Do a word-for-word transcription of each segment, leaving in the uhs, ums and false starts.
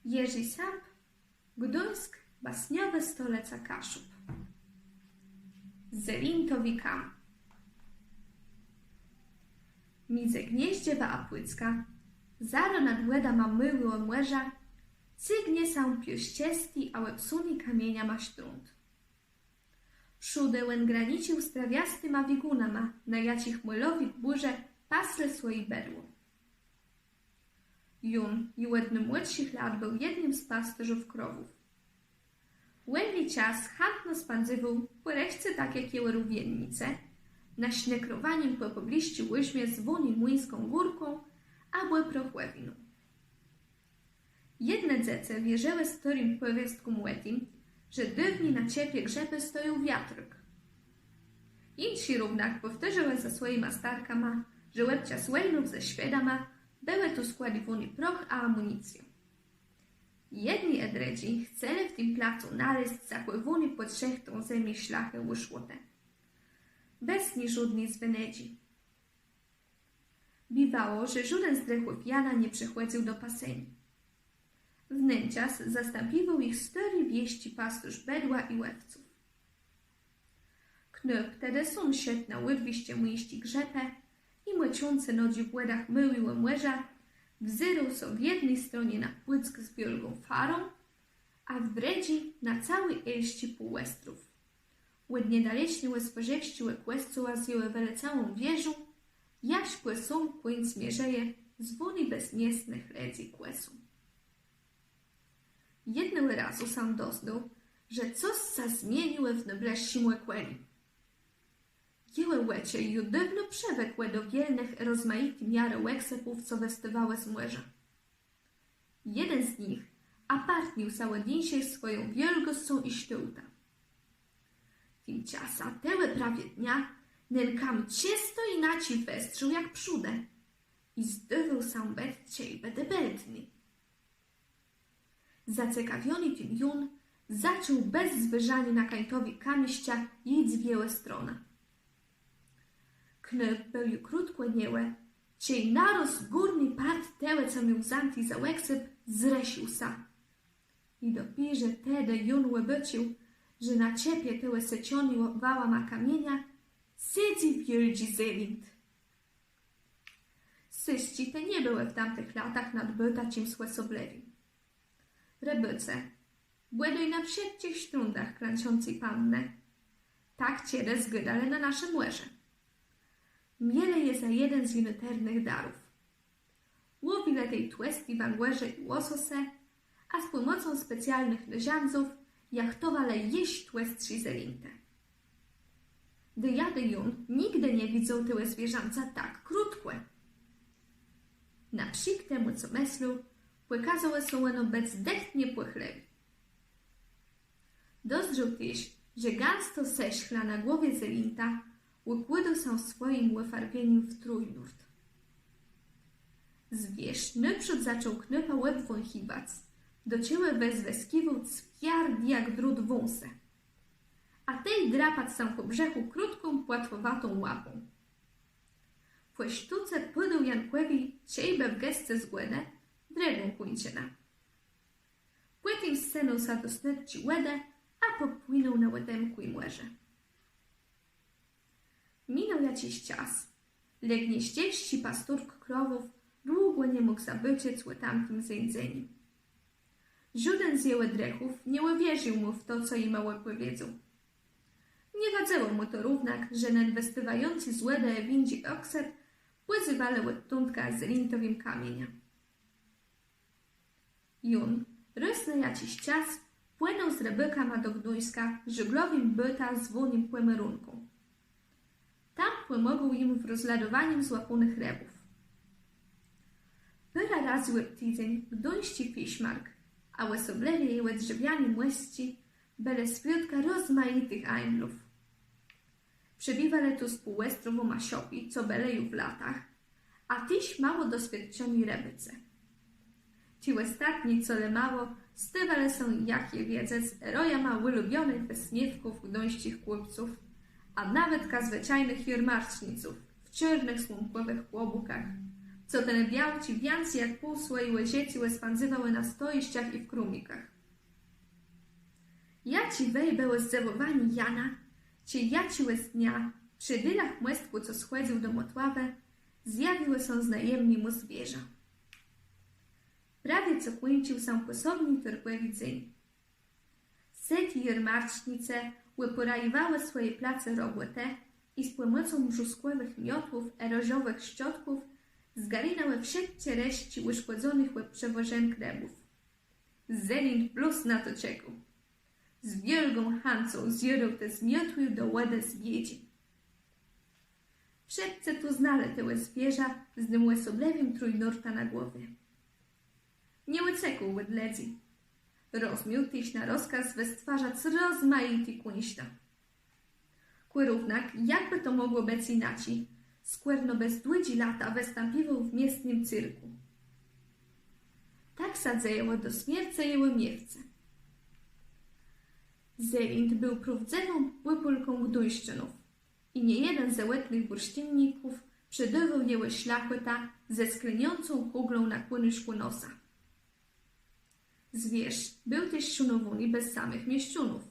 Jerzi Samp, Gduńsk, basniowa stolëca Kaszub. Zelintowi kam. Midzë Gnieżdżewã a Pùckã, zarô nad wòdama Môłégò Mòrza, cygnie sã piôszczësti a òbsóny kamieniama sztrąd. Przódë òn granicził z trawiastima wigùnama, na jaczich môlowi gbùrze paslë swòje bëdło. Jón ju òd nômłodszich lat béł jednym z pasturzów krowów. Wòlny czas chãtno spãdzywôł pò reszce tak jak jegò rówiennicë, na sznëkrowanim pò pòblësczi ùrzmie zwóny Młińską Górką abò Prochòwiną. Jedne dzecë wierzëłë stôrim pòwiôstkóm ò tim, że dôwni na czëpie grzëpë stojôł wiatrôk. Jinszé równak pòwtôrzałë za swòjima starkama, że òbczas wòjnów ze Szwédama bëłë tu skłôdiwóné proch a amùnicjô. Jedny ë drëdzy chcelë w tim placu nalezc zachòwóné pòd szëchtą zemi szlachë ùszłotë. Bez niżódny zwënédżi. Biwało, że żóden z drëchów Jana nie przëchòdzył do paseniô. W nen czas zastãpiwôł jich stôri wiesczi pasturz bëdła i òwców. Knôp tedë sóm szedł na ùrwiszcze Młińsczi Grzëpë i mòczącë nodżi w wòdach Môłégò Mòrza, wzérôł so w jedny stronie na Pùck z wiôlgą farą, a w drëdżi na całi hélsczi półòstrów. Òd niedalecznégò swôrzewsczégò kòscoła z jegò wëlecałą wieżą, jaż pò sóm kùńc mierzëje, zwóny bez miestnëch lëdzy Kòsą. Jednégò razu sã doznôł, że cos sã zmieniło w nôblëższim òkòlim. Jegò òczë ju dôwno przëwëkłë do wielnëch, rozmajiti miarë òksëpów, co wëstôwałë z mòrza. Jeden z nich apartnił sã òd jinszich swòją wiôlgòscą i sztôłtã. Timczasã tegò prawie dnia nen kam czësto jinaczi wëzdrzôł jak przódë i zdôwôł sã bëc czejbë dëbeltny. Zacekawiony tim Jón zaczął bez zwôżaniô na kańtowé kamiszcza jic w jegò stronã. Knôp béł ju krótkò niegò, czej narôz górny part tegò, co miôł wzãti za òksëp, zrësził sã. I dopiérze tedë Jón òbôcził, że na czëpie tegò sëczonégò wałama kamienia sedzy wiôldżi zelint. Sësczi te nie bëłë w tamtëch latach nad Bôtã czims òsoblëwim. Rëbôcë, bòdôj na wszëtczich sztrądach klãczący Pannë, tak czedës gôdalë na naszé mòrze, mielë je za jeden z ju nôtërnëch darów. Łowilë tej tłësté wãgòrze i łosose, a z pòmòcą specjalnëch nôrzãdzów jachtowalë jesz tłëstszé zelintë. Dejade Jón nigdë nie widzôł tegò zwierzãca tak krótkò. Na przék temù, co mëslôł, pòkôzało sã òno bëc dëcht niepòchlëwé. Dozdrzôł téż, że gãstô sëszchla na głowie zelinta ùkłôdô sã swòjim òfarwienim w trójnórt. Zwiérz nôprzód zaczął knôpa òbwąchiwac, do czegò wëzwëskiwôł cwiardé jak drót wąsë, a tej drapac sã pò brzëchù krótką, płatwòwatą łapą. Pò sztóce pòdôł Jankòwi, czejbë w gesce zgòdë, drëgą kùńczënã. Pòtim zsënął sã do snôdczi wòdë, a pòpłënął na òtemkłé mòrze. Minął jaczis czas, le gnieżdżewsczi pasturk krowów długò ni mógł zabôczëc ò tamtim zéńdzenim. Żóden z jegò drëchów nie ùwierził mù w to, co jima òpòwiedzôł. Nie wadzëło mù to równak, że nen wëstôwający z wòdë wińdżi òksëp pòzywalë òdtądka zelintowim kamieniã. Jón rôz na jaczis czas płënął z rëbôkama do Gduńska żôglowim bôtã zwónym Pòmòrónką. Tam pòmôgôł jim w rozladowanim złapónëch rëbów. Pôrã razy òb tidzéń gduńsczi fiszmark, a òsoblëwie jegò drzewiané mòstczi, bëlë swiôdkã rozmajitëch hańdlów. Przebiwalë tu z półòstrowù maszopi, co bëlë ju w latach, a téż mało doswiôdczony rëbôcë. Ti òstatny, co le mało, stôwalë sã, jak je wiedzec, rojama ùlubionëch wësmiéwków gduńsczich kùpców, a nawetka zwëczajnëch jôrmarczniców w czôrnëch słomkòwëch kłobùkach, co te białczi wiãcy jak pół swòjégò żëcégò spãdzywałë na stojiszczach i w krómikach. Jaczi wej bëło zdzëwòwanié Jana, czej jaczégòs dnia przë délach mòstkù, co schòdzył do Mòtławë, zjawiło sã znajemné mù zwierzã. Prawie co kùńcził sã pòsobny tôrgòwi dzéń. Sëti jarmarcznicë òpòrajiwałë swòje place robòtë i z pòmòcą brzózkòwëch miotłów ë różowëch szczotków zgarinałë wszëtczé resztczi ùszkòdzonëch òb przewòżënk rëbów. Zelint blós na to czekôł. Z wiôlgą chãcą zjôrôł te zmiotłé do wòdë zwiedzi. Wszëtcë tu znelë tegò zwierza z nym òsoblëwim trójnórtã na głowie. Nie ùcékôł òd lëdzy. Rozmiôł téż na rozkôz wëstwarzac rozmajité kùńszta. Kò równak jakbë to mògło bëc jinaczi, skòrno bez dłudżé lata wëstãpiwôł w miestnym cyrkù. Tak sã dzejało do smiercë jegò miéwcë. Zelint béł prôwdzëwą pùpùlką gduńszczónów i niejeden z òchòtnëch bùrsztimników przedôwôł jegò szlachòtã ze skleniącą kùglą na kùńcu nosa. Zwiérz béł téż szónowóny bez samëch mieszczónów.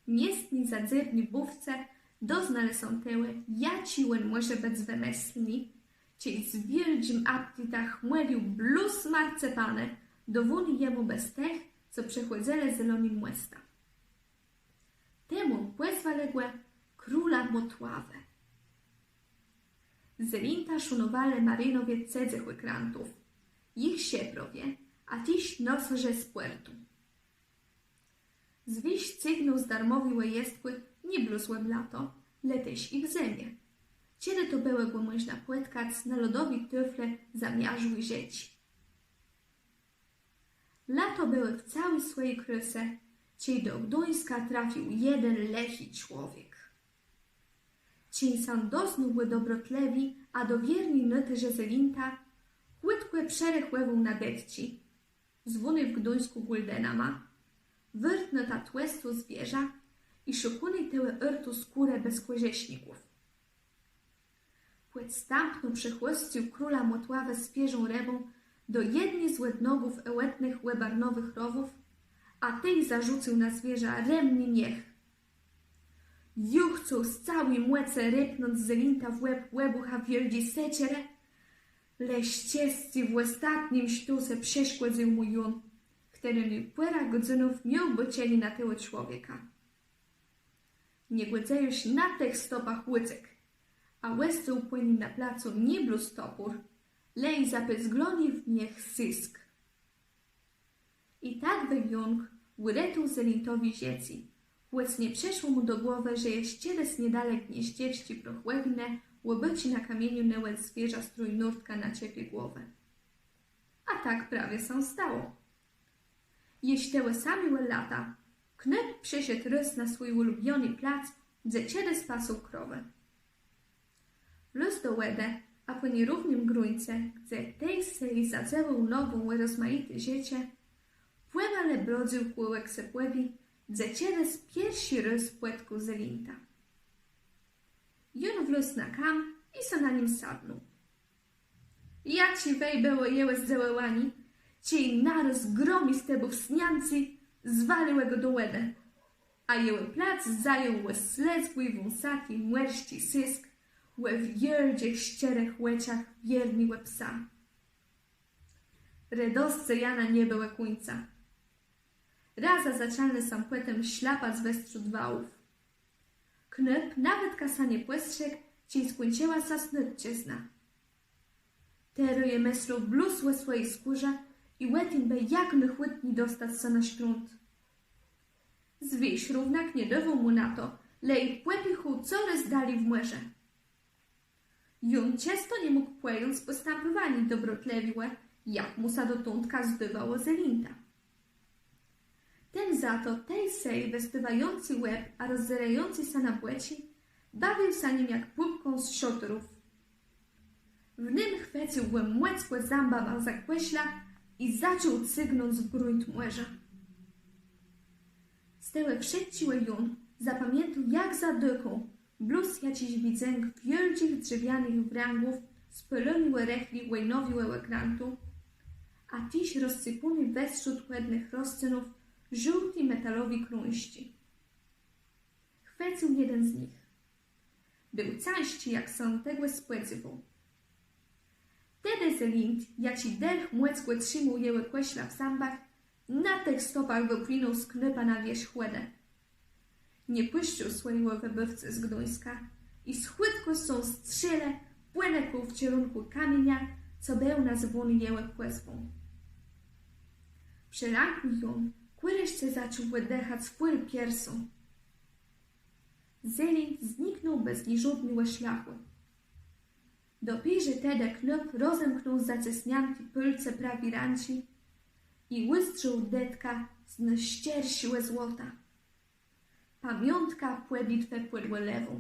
Miestny zadzérny bówcë doznelë sã tegò, jaczi òn mòże bëc wëmëslny, czej z wiôldżim apetitã chmelił blós marcepanë, dôwóné jemù bez tëch, co przechòdzëlë Zelonym Mòstã. Temù pòzwelë gò królã Mòtławë. Zelinta szónowelë marinowie cëzëch òkrãtów, jich szëprowie, a téż nosôrze z pòrtu. Zwiérz cygnął z darmòwégò jestkù nié blós òb lato, le téż i w zëmie, czedë to bëło gò mòżna pòtkac na lodowi tôflë zamiarzłi rzéczi. Lato bëło w całi swòji krôsë, czej do Gduńska trafił jeden lëchi człowiek. Czej sã doznôł ò dobrotlëwi a dowiérny nôtërze Zelinta, chùtkò przerechòwôł na dëtczi, zwóné w Gduńskù gùldenama, wôrtnotã tłëstô zwierza i szukóny tegò ôrtu skórë bez kòrzëszników. Pòdstãpno przechłoscył króla Mòtławë swiéżą rëbą do jedny z òdnogów òchòtnëch òbarnowëch rowów, a tej zarzucył na zwierza rëmny miech. Ju chcôł z całi mòcë rëpnąc Zelinta w łeb òbùcha wiôldżi sekerë, le szczescé w òstatnym sztóce przeszkòdzył mù Jón, chtëren pôrã gòdzënów miôł bôczenié na tegò człowieka. Niegòdzëjôrz na tëch stopach ùcekł, a òstôł pò nim na placu nié blós topór, le i zapëzglony w miech sysk. I tak wej Jónk ùretôł Zelintowi żëcé, chòc nie przëszło mù do głowë, że jesz czedës niedalek gniéżdżewsczé prochòwné òbôczi na kamieniu negò zwierza z trójnórtkã na czëpi głowie. A tak prawie sã stało. Jesz tegò samégò lata knôp przëszedł rôz na swój ùlubiony plac, dze czedës pasł krowë. Wlôzł do wòdë, a pò nierównym gruńce, dze tej-sej zadzëwôł nogą rozmajité rzeczë, pòmalë blodzył kółek sëpòwi, dze czedës pierszi rôz pòtkôł Zelinta. Jón wlôzł na kam i so na nim sadnął. Jaczé wej bëło jegò zdzëwòwanié, czej narôz gromistë błëskaniãcé zwalëłë gò do wòdë, a jegò plac zajął òslëzgłi, wąsati, mòrsczi sysk ò wiôldżich, szczerëch òczach wiérnégò psa. Redoscë Jana nie bëło kùńca. Razã zaczãlë sã pòtemù szlapac westrzód wałów. Knôp nawetka sã nie pòstrzégł, czej skùńczëła sã snôdczëzna. Terô jô mëslôł blós ò swòji skórze i ò tim, bë jak nôchùtni dostac sã na sztrąd. Zwiérz równak nie dôwôł mù na to, le i pòpichôł corôz dali w mòrze. Jón czësto nie mógł pòjąc pòstãpòwaniô dobrotlëwégò, jak mù sã dotądka zdôwało, Zelinta. Ten za to tej-sej wëstôwiający łeb a rozzérający sã na bòczi, bawił sã nim jak pùpką z szôtrów. W nym chwëcył gò mòckò zãbama za kòszlã i zaczął cygnąc w grunt mòrza. Z tegò wszëtczégò Jón zapamiãtôł jak za dôkã blós jaczis widzënk wiôldżich drzewianëch wrãgów spôlony òrechli wòjnowégò òkrãtu, a téż rozsëpóné westrzód pòdnëch roscënów żôłté metalowi krążczi. Chwëcył jeden z nich. Béł cãżczi, jak sã tegò spòdzéwôł. Tedë Zelind, jaczi dërch mòckò trzimôł jegò kòszlã w zãbach, na tëch stopach wëpłënął z knôpã na wiérzch wòdë. Nie pùszcził swòjégò wëbôwcë z Gduńska i z chùtkòscą strzélë pònëkôł w czerënkù kamienia, co béł nazwóny jegò pòzwą. Przë rãkù òn kùreszce zaczął òddëchac fùl piersą. Zelind zniknął bez niżódnégò szlachù. Dopiérze tedë knôp rozemknął zacësniãté pôlce prawi rãczi i ùzdrzôł dëtka z nôszczerszégò złota. Pamiątka pò bitwie pòd Òlewą.